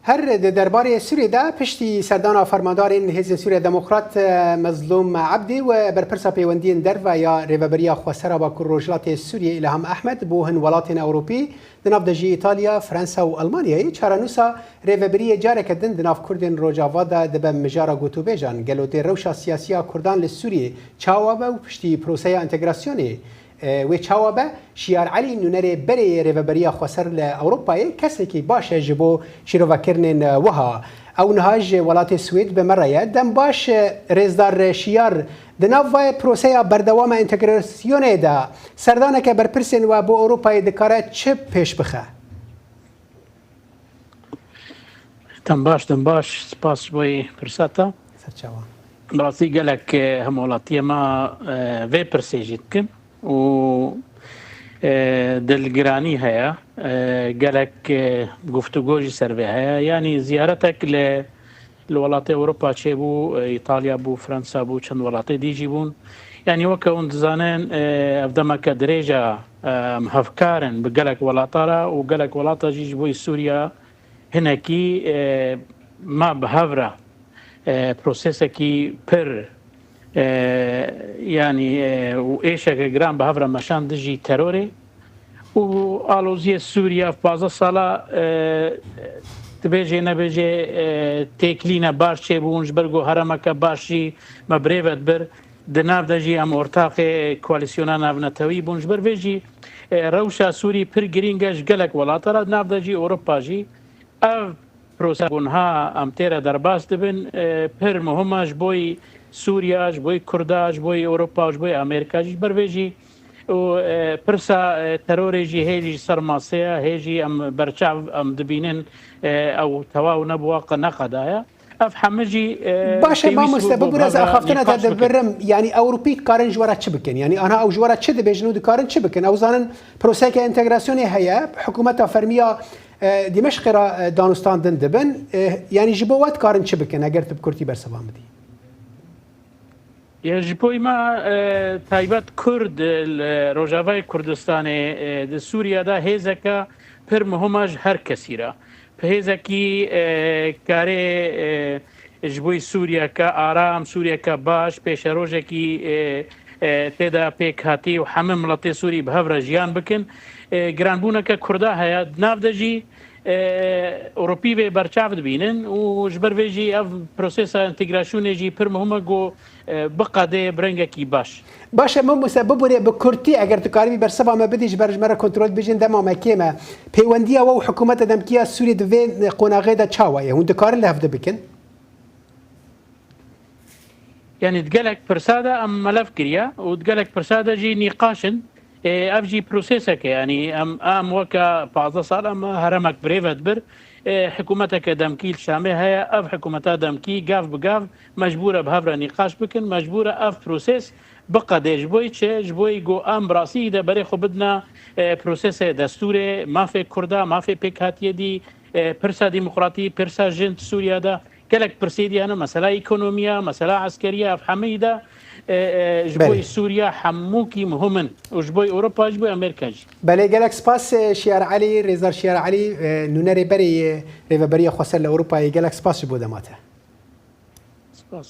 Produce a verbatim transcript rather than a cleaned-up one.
Her di derbarê Sûriyê de piştî serdana fermandarên Hêzên Sûriya Demokrat, e, Mezlûm Ebdî û berpirsa pêwendiyên derve ya Rêveberiya Xwesera Bakur Rojhilatê Sûriyê Îlham Ehmed bo hin welatên Ewropî, di nav de jî Îtalya, Fransa û Elmanyayê, çarenûsa rêvebiriyê careke din di nav Kurdên Rojava de dibe mijara gotûbêjan. Gelo dê rewşa siyasî ya Kurdan li Sûriyê çawa be û piştî proseya entegrasyonê e, wê çawa be? Şiyar Elî, nûnerê berê yê Rêveberiya Xweser li Ewropayê, kesekî baş e ji bo şîrovekirinên, e, wiha. Ew niha ji welatê Swêd bi me re ye. Dem baş, e, rêzdar Şiyar. Di nav vayê proseya berdewam a entegrasyonê de serdaneke berpirsên we bo Ewropayê dikare çi pêş bixe? Dem baş, dem baş. Spas ji bo pirsa te. Serçawa. Bi rastî gelek, e, hemwelatiyê me, e, vê pirsê jî dikin û, e, dilgiranî heye. E, gelek, e, guftûgo jî ser vê heye. Yanî ziyaretek li, li welatê Ewropa çêbû, e, Îtalya bû, Fransa bû, çend welatê dî jî bûn. Yanî weke hûn dizanin, e, ev demeke dirêj e, em hevkar in bi gelek welata re û gelek welata jî ji bo Sûriya hinekî, e, me bi hev re, e, prosesekî pir, e, yanî, e, û êşeke giran bi hev re meşand dijî terorê û aloziyê Sûriye ev pazdeh sala, e, dibêjê nebêjê, e, têkilîne baş çêbûn, ji ber ku herêmeke baş jî me bi rê ve dibir. Di nav de jî em ortaxê koalîsyona navnetewî bûn. Ji ber vê jî, e, rewşa Sûrî pir girîng e ji gelek welata re, di nav de jî Ewropa jî. Ev prose ku niha em tê re derbas dibin, e, pir muhim e ji boyî Sûriya, ji boyî Kurda, ji boyî Ewropa, ji boyî Amerîka jî. Ji ber vê jî û, e, pirsa, e, terorê jî hê jî ser masê ye, hê jî em berçav em dibînin, e, ew tewaw nebûwa, qe neqeda ye. Ev hemî jî, e, Baş e, pêwîst bû mamoste, ku bibûre ez bavê axaftina te nîqaş bikin. Dibirim. Yanî Ewropî dikarin ji we re çi bikin? Yanî anha ew ji we re çi dibêjin û dikarin çi bikin? Ew zanin proseyeke entegrasyonê heye, hikûmeta fermiya, e, Dîmeşqê re, e, danûstandin dibin. E, yanî ji bo we dikarin çi bikin, eger tu bi kurtî bersivan bidî? Ya ji bo me, e, taybet Kurd, e, li Rojavayê Kurdistanê, e, di Sûriye de hêzeke pir muhim e ji her kesî re. Bi hêzekî, e, karê, e, ji bo Sûriyeke aram, Sûriyeke baş, pêşerojekî, e, e, tê de pêk hatî û hemî miletê Sûrî bi hev re jiyan bikin. E, giranbûneke Kurda heye. Di nav de jî, e, Ewropî vê berçav dibînin û ji ber vê jî ev prosesa entegrasyonê jî pir muhim e ku, e, biqede bi rengekî baş. Baş e, mamoste, bibûre bi kurtî, eger tu karibî bersiva me bidî, ji ber ji me re kontrol bêjin, dema me kêm e. Pêwendiya we û hikûmeta demkî ya Sûrî di vê qonaxê de çawa ye? Hûn dikarin li hevdu bikin? Yanî di gelek pirsa de em melev kiriye û di gelek pirsa de jî nîqaş in. Ê, ev jî prosesek e, yanî em, em weke pazdeh sal em herêmek bi rê ve dibir. Ê, hikûmeteke demkî li Şamê heye, ev hikûmeta demkî gav bi gav mecbûr e bi hev re nîqaş bikin, mecbûr e ev proses biqede. Ji bo çi? Ji bo ku em bi rastî de berê xwe bidine, e, prosesê destûrê, mafê Kurda, mafê pêkhatiyê dî, e, pirsa demokratî, pirsa jin di Sûriye de. Gelek pirsê dî hene, mesela ekonomiya, mesela eskeriya, ev hemî de, e, e, ji bo Belê. Sûriya hemûkî muhim in û ji bo Ewropa, ji bo Amerîka jî. Belê, gelek spas, e, Şiyar Elî, rêzdar Şiyar Elî, e, nûnerê berê yê Rêveberiya Xweser li Ewropayê, gelek spas ji bo dema te. Spas.